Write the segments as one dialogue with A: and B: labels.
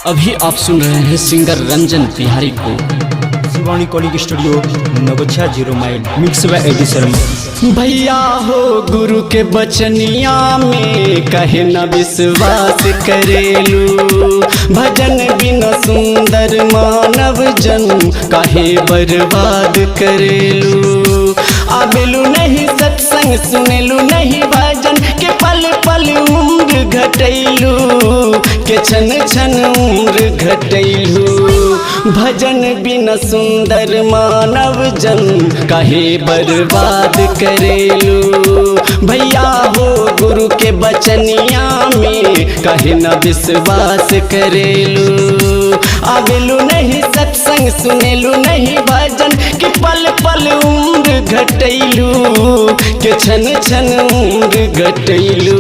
A: अभी आप सुन रहे हैं सिंगर रंजन बिहारी को।
B: Shivani calling studio, Naugachia zero mile, mix by AD Sharma.
A: भैया हो गुरु के बचनिया में कहे न विश्वास करेलू, भजन बिना सुंदर मानव जन काहे बर्बाद करेलू। आबेलू नहीं सत्संग सुनेलू नहीं भजन के पल पल उम्र घटैलू, के छन छन उम्र घटैलू। भजन बिना सुंदर मानव जन काहे बर्बाद करेलू। भैया हो गुरु के बचनिया में काहे न विश्वास करेलू। आवेलू नहीं सत्संग सुनेलू नहीं भजन के पल पल उम्र घटैलू, के छन छन उम्र घटैलू।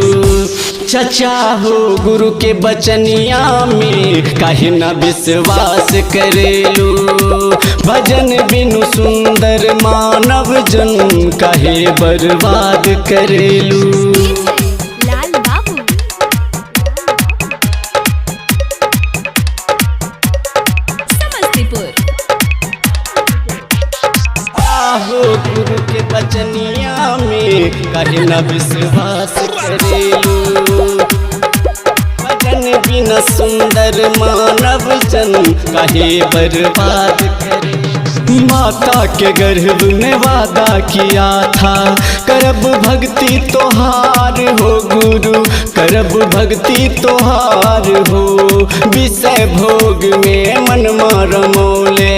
A: चचा हो गुरु के बचनिया में काहे न विश्वास करेलू, भजन बिनु सुंदर मानव जन काहे बर्बाद करेलू।
C: लाल बाबू समस्तीपुर।
A: आहो गुरु के बचनिया में काहे न विश्वास करेलू, भजन बिना सुंदर मानव जन काहे बर्बाद करे। माता के गर्भ में वादा किया था करब भक्ति तोहार हो गुरु, करब भक्ति तोहार हो। विषय भोग में मन रमोले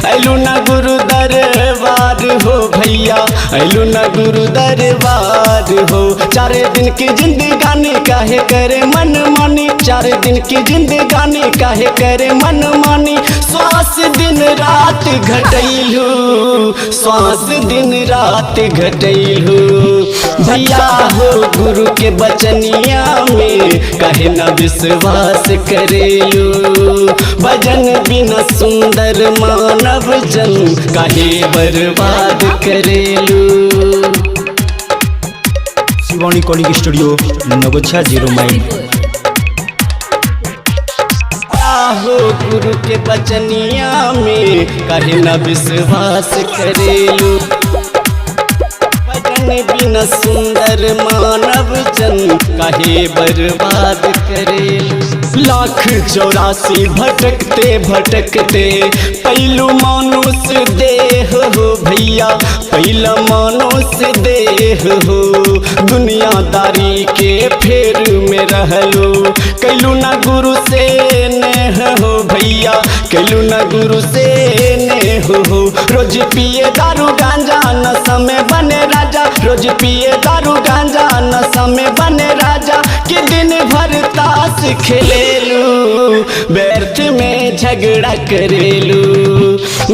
A: ऐलू न गुरु दरबार हो भैया, ऐलू न गुरु दरबार हो। चार दिन की जिंदगानी काहे करे मन मानी, चार दिन की जिंदगानी काहे करे मन मानी। श्वास दिन रात घटैलू, श्वास दिन रात घटैलू। भैया हो गुरु के बचनिया में काहे न विश्वास करेलू, भजन बिना सुंदर मानव जन काहे बर्बाद करेलू।
B: Shivani calling studio, Naugachia zero mile.
A: आहो गुरु के बचनिया में काहे न विश्वास करेलू, भजन बिना सुंदर मानव जन काहे बर्बाद करेलू। लाख चौरासी भटकते भटकते पहलू मानुष देह हो भैया, पहला मानुष देह हो। दुनियादारी के फेर में रहलू कैलू न गुरु से नेह हो भैया, कैलू न गुरु से नेह हो। रोज पिए दारू गांजा नशा में बने राजा, रोज पिए दारू गांजा नशा में बने राजा। कि दिन भर ताश खेलेलू व्यर्थ में झगड़ा करेलू।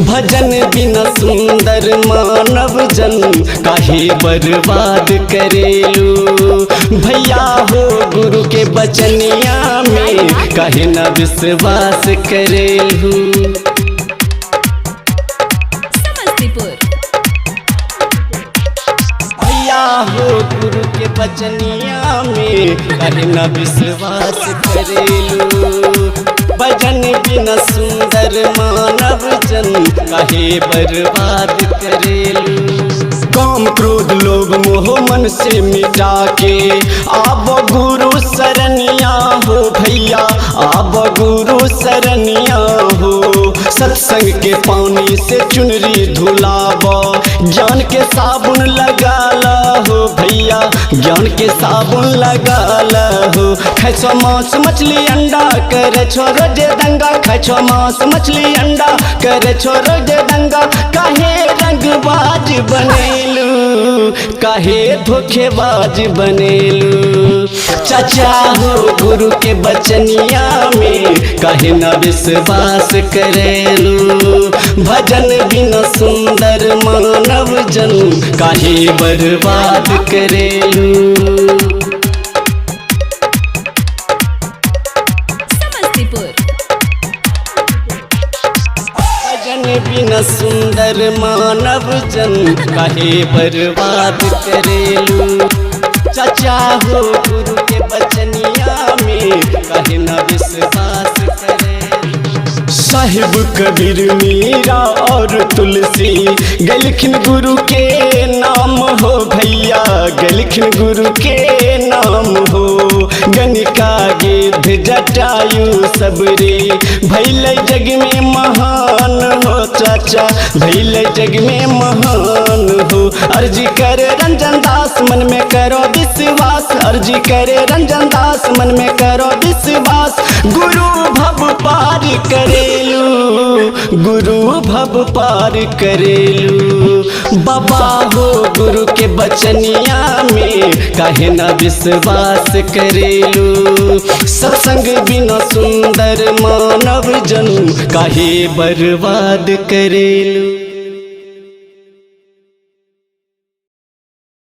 A: भजन बिना सुंदर मानव जन काहे बर्बाद करेलू। भैया हो गुरु के बचनिया में काहे न विश्वास करेलू।
C: समस्तीपुर।
A: भैया हो गुरु के बचनिया में काहे न विश्वास करेलू, भजन बिना सुंदर मानव जन काहे बर्बाद करेलू। काम क्रोध लोभ मोह मन से मिटा के आब गुरु शरणिया हो भैया, आब गुरु शरणिया हो। सत्संग के पानी से चुनरी धुलाब, ज्ञान के साबुन लगा ला हो भैया, ज्ञान के साबुन लगा ला हो। खाइ मांस मछली अंडा करे छो रोजे दंगा, खाइ छो मांस मछली अंडा करे छो रोजे दंगा। काहे रंगबाज बनेलू, काहे धोखेबाज बनेलू। चचा हो गुरु के बचनिया में काहे न विश्वास करेलू, भजन बिना सुंदर मानव जन काहे बर्बाद करेलू।
C: समस्तीपुर।
A: भजन बिना सुंदर मानव जन काहे बर्बाद करेलू। चचा हो गुरु के बचनिया में काहे न विश्वास करे। साहिब कबीर मीरा और तुलसी गलखिन गुरु के नाम हो भैया, गलखिन गुरु के नाम हो। गणिका गिद्ध जटायु सबरे भैल जग में महान हो चाचा, भैल जग में महान हो। अर्जी करे रंजन दास मन में करो विश्वास, अर्जी करे रंजन दास मन में करो विश्वास। गुरु भव पार करेलू, गुरु भव पार करेलू। बाबा हो गुरु के बचनिया में काहे ना विश्वास करेलू। सत्संग बिना सुंदर मानव जन्म काहे बर्बाद करेलू।